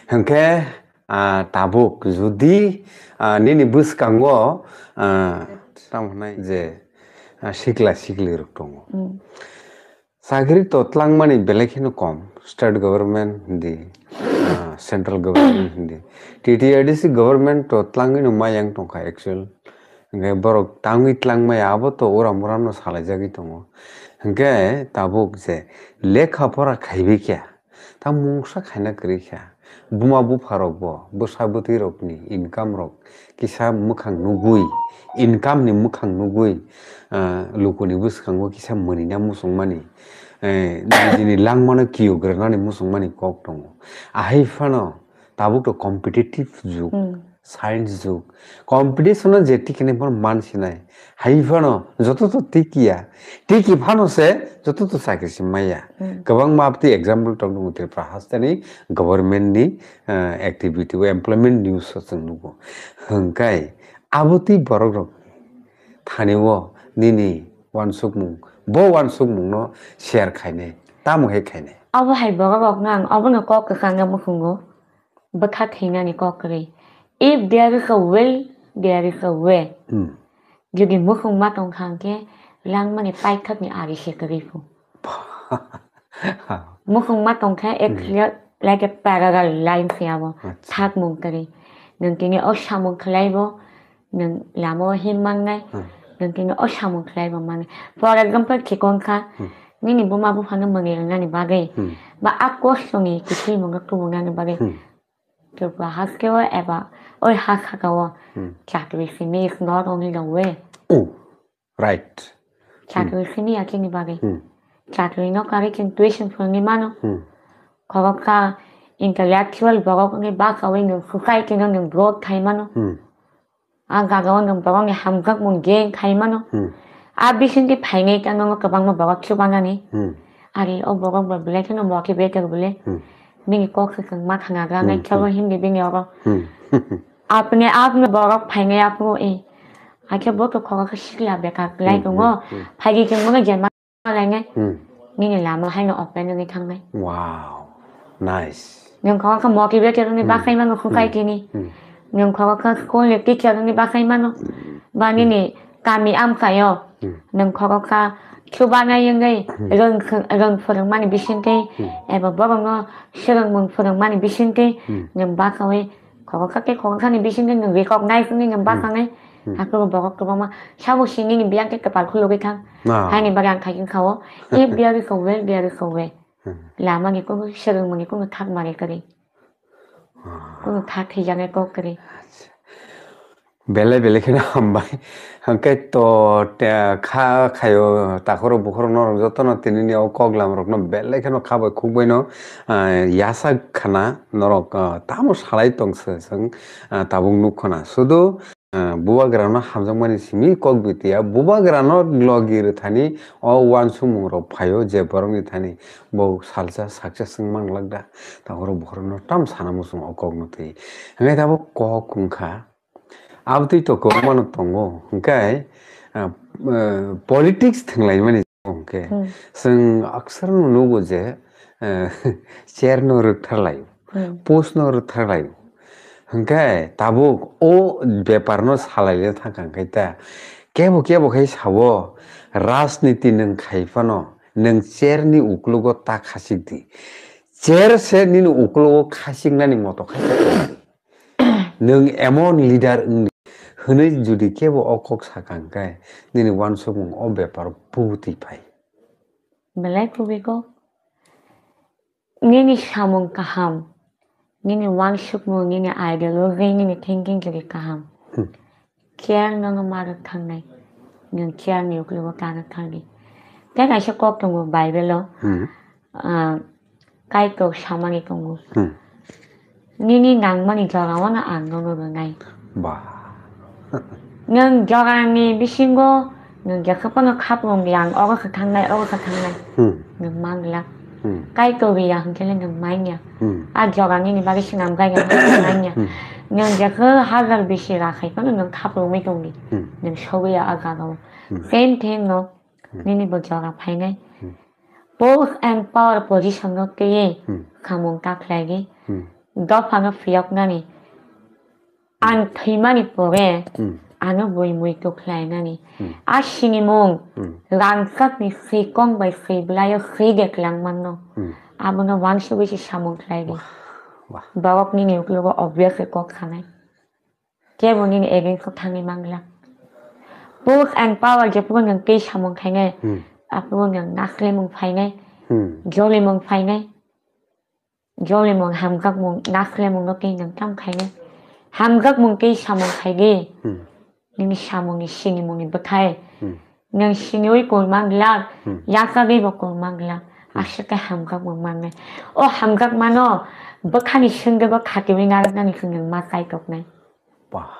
Hwnkhe, ah, tabuk jodi, ah, nini bwskango, ah, tamo hwnai je, ah, sikla sikli rok tongo. Mm. Chakri to tlangmani belai kheno kom, state government hindi, ah, central government hindi. T T A D C government to tlangwi no mayang tongkha actual. Hwnkhe borok tangwi tlangmaya abo to uram uram no salaijagwi tongo. Hwnkhe tabuk je lekha pora khaibai khe, ta mungsa khaina kwrwi kha. Buma bupha rok bo, bwsa bwtwi rokni income rok kisa mwkhang nugwi, income ni mwkhang nugwi, ah, lukuni bwskango kisa mwnwina muchungmani, eh, nijini langmano kiyogrwnani muchungmani kok tongo. Ahai phano tabuk to competitive jug, hmm, science jug. Competition o je tikini phano man sinai. Hai phano joto to tikiya. Tiki phano se joto to chakri se maya. Hmm. Kwbangma aboni example tongo Tripura hasteni government ni, eh, activity o employment news o chwng nugo. Hwnkhe abo twi borok rok thani o nini Uansukmung, bo uansukmungno share khainai, tamo khe khainai? Abo hai borok rokno ang obono kok kwchangno muchungo, bwkha thwinani kok kwrwi. If there is a will, there is a way. Hmm. Jodi muchung ma tong kha hwnkhe langmani paithakni ari se kwrwi phu. Muchung ma tong kha, hmm, a clear, like a parallel line se abo. Acha. Thakmung kwrwi. Nwng tini o samung khlai bo, nwng lama o him mannai, hmm, nwng tini o samung khlai bo mannai. For example, thikon kha, hmm, nini buma buphano mwnwi rwnani bagwi, hmm, ba a kosoni kiphilmungo tubunani bagwi, hmm, Tripura haste o eba oi ha saka o, hmm, chakri simi is not only the way. Oh, right. Chakri, hmm, simi ya chini bagwi. Hmm. Chakri no kari chwng tuition phwrwngwi mano. Hmm. Khoroksa intellectual borok wngwi bwskango nwng society no nwng growth khai mano. Hmm. A jaga o nwng borokni hamjakmung gain khai mano. Hmm. A bisingtwi phainai ta nono kwbangma borok chubanani. Hmm. Ari o borok bo belai kheno motivated bole. Hmm. Bini kok se chwng ma thang nagra nai, hmm, chalo, hmm, himdi bini oro. Hmm. Apne apne borok phainai apno e. Akhe bo to khoroksa sikla bekar lai, hmm, tongo. Hmm. Hmm. Phaidi chwng bono je ma lainai. Hmm. Nini lama haino open wngwi thangnai. Wow. Nice. Nwng khoroksa motivated wngwi, hmm, bakhai mano, hmm, society ni. Hmm. Nwng khoroksa school ni teacher wngwi bakhai mano. Hmm. Ba nini kami amchaio. Hmm. Nwng khoroksa chubanai wngwi, hmm, rwng, rwng phwrwngmani bisingtwi, hmm, eba borokno swrwngmung phwrwngmani bisingtwi, hmm, nwng basaui khoroksa tei khoroksani bisingtwi nwng recognize wngwi nwng, hmm, basanai. Hmm. Hakhe bo borok kwbangma sabo sini ni biyang khe kwpal khulugwi thang. Ah. Haini bagwi ang khaikhe kha o, if there is a will, there is a way. Hmm. Lama ni kunu, swrwngmung ni kunu thak mari kwrwi. Ah. Kunu thak thwijaknai kok kwrwi. Acha. Belai belai kheno hambai. Hwnkhe to, te, kha khaio takhorok bukhorok norok jotono tinini o kok lam rokno belai kheno kha bai khuk baino, ah, yasa khana norok, ah, tamo salai tong se chwng, ah, tabuk nuk khana. Sudu, ah, bubagrano hamjakmani simi kok bitiya, bubagrano logi rwthani o uansukmung rok phaio je borokni thani bo salsa success wng man glak da. Takhorok bukhorokno tam sana muchung o kok no twi. Hwnkhe tabuk kok wngkha. Abotwi to kwbangmano tongo, hwnkhe, ah, eh, politics thwnglaimani hwnkhe, hmm, chwng aksar no nugo je, eh, chair no rwktharlaio, hmm, post no rwktharlaio. Hwnkhe tabuk o bepar no salaile thangkha hwnkhe ta, kebo kebo khe sao, rajniti nwng khai phano, nwng chair ni uklogo ta khachik di. Chair se nini uklogo khachiknani moto khai ta. Nwng emon leader wngdi hwnwi jodi kebo o kok sakha hwnkhe, nini uansukmung o bepar pubutwi phai. Belai kubui kok. Nini samung kaham, nini uansukmung, nini ideology, nini thinking jodi kaham. Hmm. Chair nono ma rwk thangnai, nwng chair ni uklogo ta rwk thangdi. Tei kaisa kok tongo Bible o, hmm, ah, Kaitor samani tongo. Hmm. Nini nangmani jorao no ang nono rwnai. Ba. Nwng jorani bisingo nwng jesa phano khaprwng yang, ogo se thangnai, ogo se thangnai. Hmm. Nwng manglak. Hmm. Kaitor ya hwnkhe le nwng manya. Hmm. A jora nini bagwi swnam jaya hwnkhe manya. Hmm. Nwng jesa hajar bisi rakhai phano nwng khaprwngwi tongdi. Hmm. Nwng sogwi ya a jagao. Hmm. Same thing no, hmm, nini bo jora phainai. Hmm. Post and power position no twiwi, hmm, samung ta khlaigwi. Hmm. Dophano phiyoknani. Ang thwimani pore, hmm, ano bui mui to khlainani. Hmm. A sinimung, hmm, rangchakni swi kong bai swi bwlaio swi de kwlangmanno. Hmm. Abono wansugwi se samung khlai di. Wah, wah. Borok nini uklogo obviously kok sanai. Kebo nini against o thangwi manglak. Post and power jephuru nwng tei samung khainai, hmm, aphuru nwng naslemung phainai, hmm, jolimung phainai. Jolimung, hamjakmung, naslemung no tei nwng tamo khainai? Hamjakmung tei samung khaidi. Hmm. Nini samungni sinimungni bwthai. Hmm. Nwng siniwi koi manglak, hmm, yachagwi bo koi manglak. Hmm. Aswk khe hamjakmung mannai. O hamjakmano bwkhani swngde bo khatiwi narwknani chwng nwng ma chaitoknai. Ba,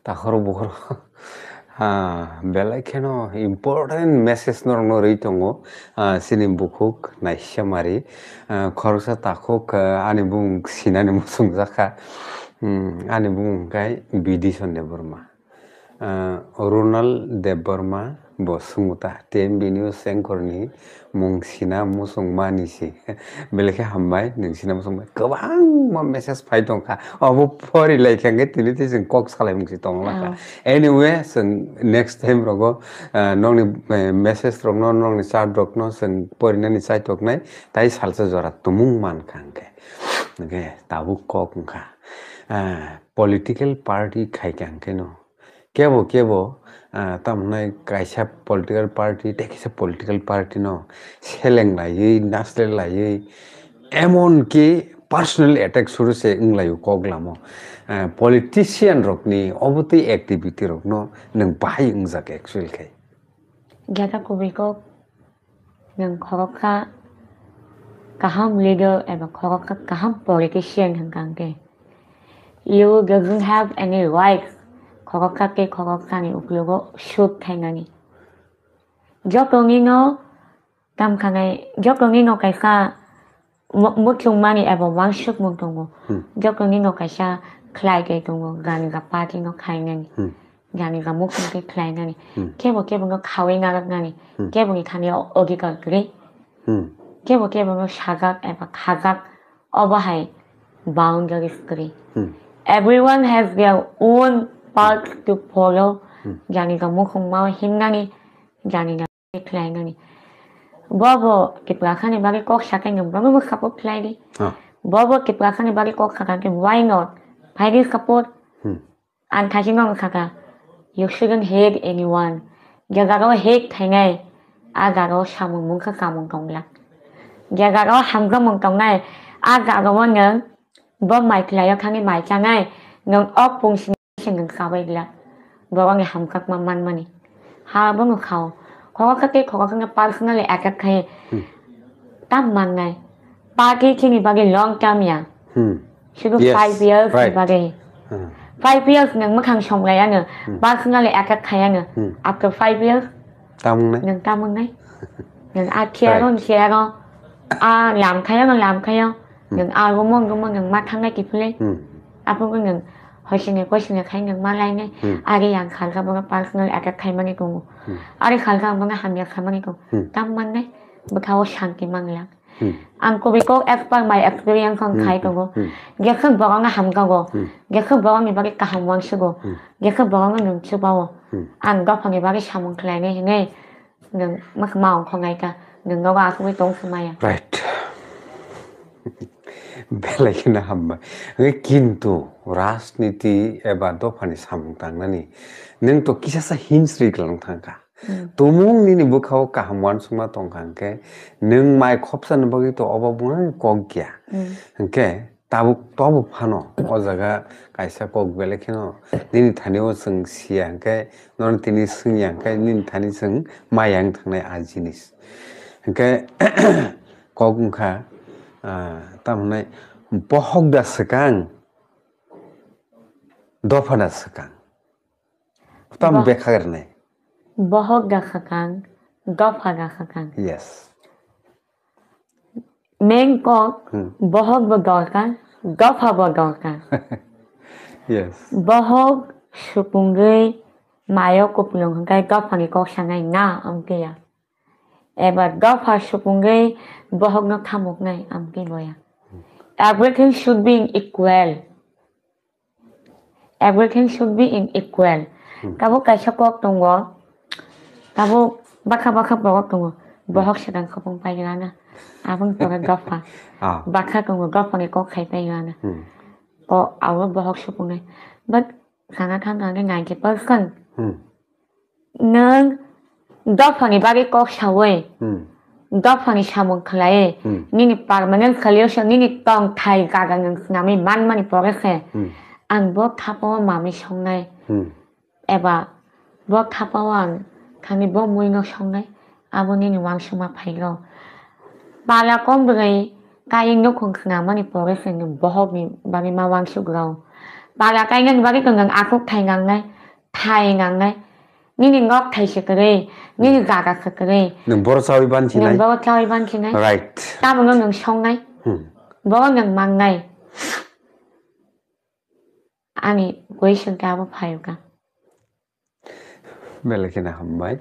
takhorok bukhorok, ah, belai kheno important message norokno rwi tongo, ah, chini bukhuk naisisam ari. Ah, khoroksa takhuk, ah, ani bumung sinani muchungjak kha. Hmm, ani bumung khe Bidison Debbarma. Ah, Ronald Debbarma bo swngo ta, T M B news anchor ni mung sina muchung mani si. Belai khe hambai, nwng sina muchung bai. Kwbangma message phai tong kha. Obo pori lai khe hwnkhe tini tei chwng kok salai mung si tong la kha. Oh. Anyway, chwng next time rogo, ah, nokni, eh, message rokno, nokni chat rokno chwng porinani chai toknai, tai salsa jora tumung man kha hwnkhe. Hwnkhe tabuk kok wngkha. Ah, political party khai kha hwnkhe no. Kebo kebo, ah, tamo hwnai kaisa political party tei kaisa political party no seleng laiwi, nasle laiwi, emon ki personal attack suru se wng laio kok lamo. Ah, politician rokni obo tei activity rokno nwng bahai wngjak actual khai. Jata kubui kok. Nwng khoroksa kaham leader eba khoroksa kaham politician hwnkha hwnkhe, you doesn't have any right khoroksa tei khoroksani uklogo shoot khainani. Joto nino tamkhanai, joto nino kaisa mu-, muchungmani eba uansukmung tongo. Hmm. Joto nino kaisa khlai tei tongo, gani ga party no khainani. Hmm. Gani ga muchung tei khlainani. Hmm. Kebo kebo no khawi narwknani. Hmm. Kebo ni thani o-, odhikar kwrwi. Hmm. Kebo kebo no sajak eba khajak, obo hai boundaries kwrwi. Hmm. Everyone has their own path to follow. Hmm. Gani ga muchungma o himnani, gani ga khlainani. Bobo Tiprasani bagwi kok sakai nwng bono bo support khlai di. Ah. Bobo Tiprasani bagwi kok sakha khe why not? Phai di support. Hmm. Ang thaichino wng sakha, you shouldn't hate anyone. Je jagao hate khainai, a jagao samung mungkha samung tongla. Je jagao hamjakmung tongnai, a jagao nwng bo mai khlaio thangwi mai chanai, nwng ok pung sini se nwng chabai glak. Borokni hamjakma manmani. Ha bono khao. Khoroksa tei khoroksa personally attack khai. Hmm. Tam mannai. Party chini bagwi long term ya. Hmm. Sudu Yes, five years ni right. bagwi. Hmm. Five years nwng mwkhang somlai ano. Hmm. Personally attack khai ano. Hmm. After five years, Tam wngnai? nwng tam wngnai? Nwng a chair Right. o, chair o. A lam khai ano, lam khai o. Hmm. Nwng a room o, room o nwng ma thangnai kiphilwi. Hmm. Aphuru nwng hoisini koisini khai nwng ma lainai. Hmm. Ari ang khalka bono personal attack khaimani tongo. Hmm. Ari khalka ang bono hamya khaimani tongo. Hmm. Tam mannai? Bwkha o shanti manglak. Hmm. Ang kubui kok as per my experience ang Hmm, khai hmm, tongo. hmm. Jesa borok no hamjago. Hmm. Jesa borok ni bagwi kaham uansugo. Hmm. Jesa borok no nwng chubao. Hmm. Ang dophani bagwi samung khlainai hinwi nwng mak maong khongnai ta. Nwng nogo asugwi tong se maya. Right. Belai kheno hambai. Hwnkhe kintu rajniti eba dophani samung tangnani nwng to kisasa hinsri kwlang thangkha. Hmm. Tumung nini bwkhao kaham uansukma tongkha hwnkhe nwng mai khopsani bagwi to obo bwrwini kok ya. Hmm. Hwnkhe tabuk tobo phano o jaga kaisa kok belai kheno nini thani o chwng siya hwnkhe nono tini swngya hwnkhe nini thani chwng maya wng thangnai a jinis. Hwnkhe kok wngkha, ah, tamo hwnai bohok da swkang, dopha da swkang. Tam Bo-, bekha rwnai. Bohok da swkang, dopha da swkang. Yes. Main kok, Hmm. bohok bo dorkar, dopha bo dorkar. Yes. Bohok supungwi mayo kupulung hwnkhe dophani kok sanai na, amtwi ya. Eba dopha supungwi bohokno thamuknai, amtwi boya. Everything should be in equal. Everything should be in equal. Hmm. Tabuk kaisa kok tongo, tabuk bakha bakha borok tongo. Hmm. Bohok swkang khopung pai rana. Aboni pore dopha. Ah. Bakha tongo, dophani kok khai pai rana. Hmm. O, abo bohok supungnai. But sana thang thang khe ninety percent. Hmm. Nwng dophani bagwi kok sawi, Hmm. dophani samung khlaiwi, Hmm. nini permanent solution, nini tongthai jaga nwng swnamwi manmani pore se, Hmm. ang bo thapao mamwi songnai, Hmm. eba bo thapao ang thangwi bo muino songnai, abo nini uansukma phaio. Pala kom bwrwi kayeng nukhung swnamani pore se nwng bohokni bagwi ma uansuk rw. Pala kainani bagwi to nwng akhuk thai nangnai, thai nangnai. Nini nok thai se kwrwi, nini jaga se kwrwi. Nwng boro chawi ban sinai. Nwng boro chawi ban sinai. Right. Tamo no nwng songnai. Hmm. Boro nwng mangnai. Ani question ta abo phaio ka. Belai kheno hambai.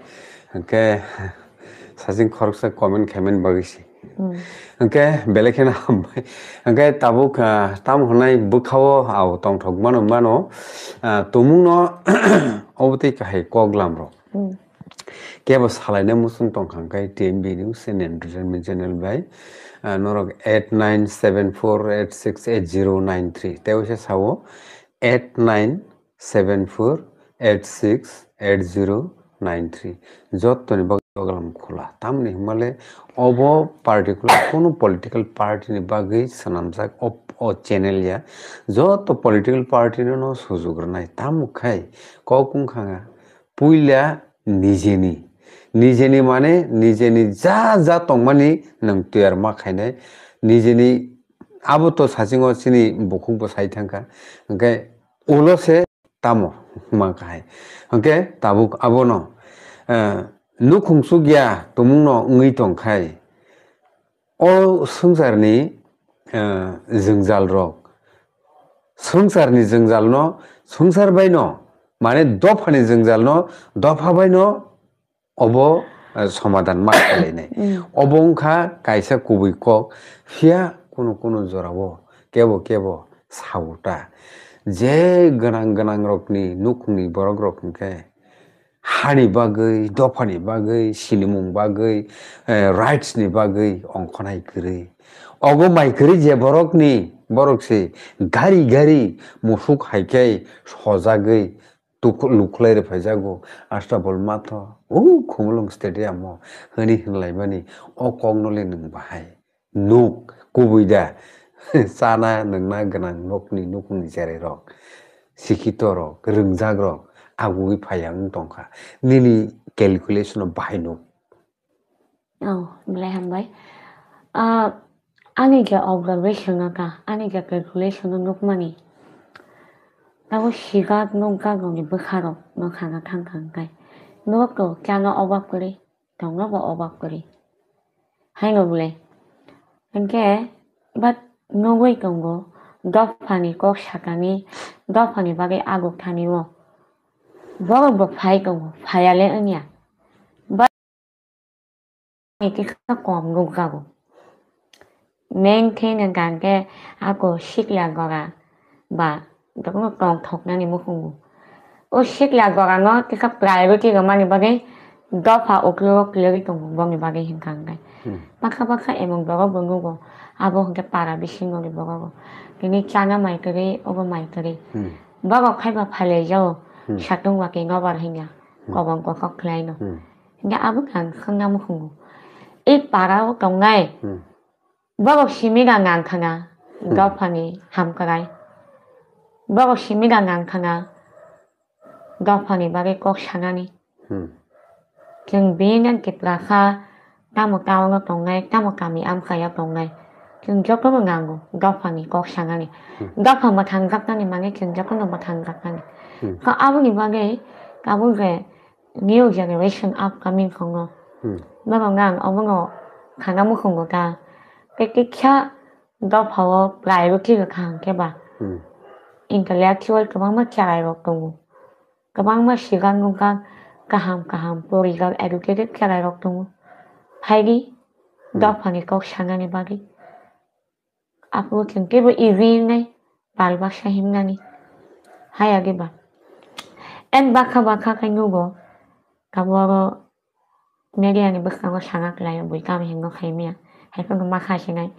Hwnkhe, saching khoroksa comment khaimani bagwi se. Hmm. Hwnkhe, belai kheno hambai. Hwnkhe, tabuk, ah, tamo hwnai bwkhao ao tongthok mano, mano, ah, tumungno obotwi kahai kok lamrok. Hmm. Kebo salaina muchung tongkha hwnkhe T M B News and Entertainment Channel bai, ah, norok eight nine seven four eight six eight zero nine three. Tei waisa sao eight nine seven four eight six eight zero nine three. Jottoni bagwi dogalam khula. Tamni hwnmale obo particular kono political party ni bagwi swnamjak o, o channel ya. Jotto political party no, no sujug rwnai. Tamo khai kok wngkha nga puila nijeni. Nijeni mane nijeni ja ja tongmani nwng tiyar ma khainai. Nijeni abo to sachingo chini bukhuk bo sai thangkha. Hwnkhe ulo se tamo ma kahai. Hwnkhe tabuk abono, eh, nukhung chukya tumungno wngwi tongkhai. O swngcharni, eh, jwngjalrok, swngcharni jwngjalno swngchar baino, mane dophani jwngjalno dopha baino obo, eh, somadan ma khlainai. Mm. Obo wngkha kaisa kubui kok, phiya kunu kunu jorao kebo kebo sao ta. Je gwnang gwnangrokni nukhungni borokrok hwnkhe hani bagwi, dophani bagwi, sinimung bagwi, eh, rights ni bagwi ongkhonai kwrwi. Obo mai kwrwi je borokni, borok se gari gari musuk hai khe sojagwi tuk-, lukhlai rw phaijago. Astabol matho, o Khumulwng stadium o hwnwi hwnlaimani o kokno le nwng bahai nuk kubui da? Chana nwngna gwnang nokni nukhungni cherai rok, sikhito rok, rwngjak rok agugwi phaiya wng tongkha. Nini calculation o bahai nuk. Oh, belai hambai. Ah, ani je observation o ka, ani je calculation o nukmani. Tabo sigat nukjak rokni bwkha rok no khana thang thang kai. Norok to chana obab kwrwi. Tongo bo obak kwrwi. Haino bwle. Hinkhe, but nugwi tongo, dophani kok sakani, dophani bagwi aguk thani o. Borok bo phai tongo, phaiya le wngya. But kisa kom nukjago. Main thing hwnkha hwnkhe ako sikla gora ba jotono tongthoknani mukhungo. O sikla gorano kisa priority rwmani bagwi dopha uklok kwlwgwi tongo boni bagwi hwnkha hwnkhe. Hmm. Baksa baksa emon borok bo nugo, abo hwnkhe para bisingo ni borok bo. Tini chana mai kwrwi, obo mai kwrwi. Hmm. Borok phaiba phailaijao, hmm, satung ba khe nobar hinya, hmm, kobong kothok khlaino. Hmm. Hwnkhe abo ang khwngna mukhungo. I para o tongnai, hmm, borok simi rang ang khana, hmm, dophani hamkrai. Borok simi rang ang khana, dophani bagwi kok sanani. Hmm. Chwng bini Tiprasa, tamo town o tongnai, tamo kami amchaio tongnai. Chwng jotono nango, dophani kok sanani. Hmm. Dopha mwthangjaknani mane chwng jotono mwthangjaknani. Hmm. Kha aboni bagwi, abo je new generation upcoming tongo. Hmm. Norokno ang obono khana mukhungo ta. Tei kisa dophao priority rwkha hwnkhe ba. Hmm. Intellectual kwbangma cherairok tongo. Kwbangma swkang nukjak kaham kaham porijak educated cherairok tongo. Phaidi, hmm, dophani kok sanani bagwi. Aphuru chwng teibo easy wngnai, pal baksa himnani. Haya diba? En bakha bakha khai nugo, tabuk oro media ni bwskango sana kwlaio, bui tamo hinwi khaimya. Hai phano ma kha sinai.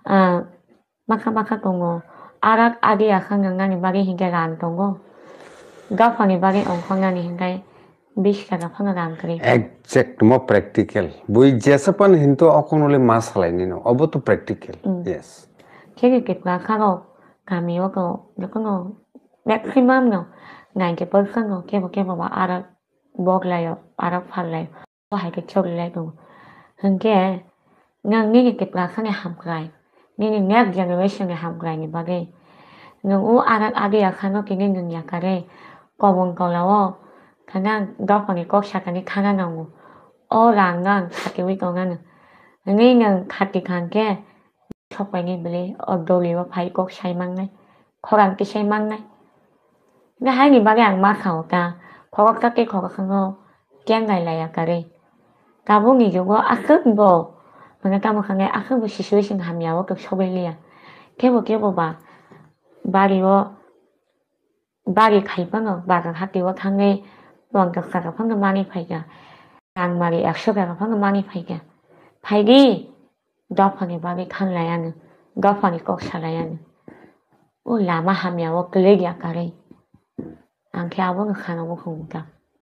Ah, bakha bakha tongo. Arak adi akhang nani bagwi hinkhe rang tongo. Dophani bagwi ongkhornani hinkhe bish taka phano rang kwrwi. Exact mo practical. Bui jesa pan hinto okonole ma salai nino. Obo to practical. Mm. Yes. Chini Tripura kharo kami o to jotono maximum no ninety percent no kebo kebo ba arak bok laio, arak phal laio. Bo hai khe choli lai tongo. Hinkhe nwng nini Tripura khani hamkrai, nini next generation ni hamkrai ni bagwi nwng o arak adi akhano tini nwng yakarwi kobong tola o thana dophani kok sakani thana nango. O rang no ang khatiui tongna nw. Hwnwi nwng khati kha hwnkhe sok painai bwlwi o doli o phai kok sai mannai, khorang tisai mannai. Hwnkhe haini bagwi ang ma kha o ta, Khogak ta tei khogak khango kengai laiya karwi. Tabukni jugo aswk bo, mane tamo khanai aswk bo situation hamya o khe sogwi liya. Kebo kebo ba bari o bari khai phano bagan hati o thangwi pongchas taka phano manwi phaikha. Rang mari ekso taka phano manwi phaikha. Phaidi, dophani bagwi thanglai ano, dophani kok salai ano. O lama hamya o kwlwi ya karwi. Ang khe abono khana bukhung ta.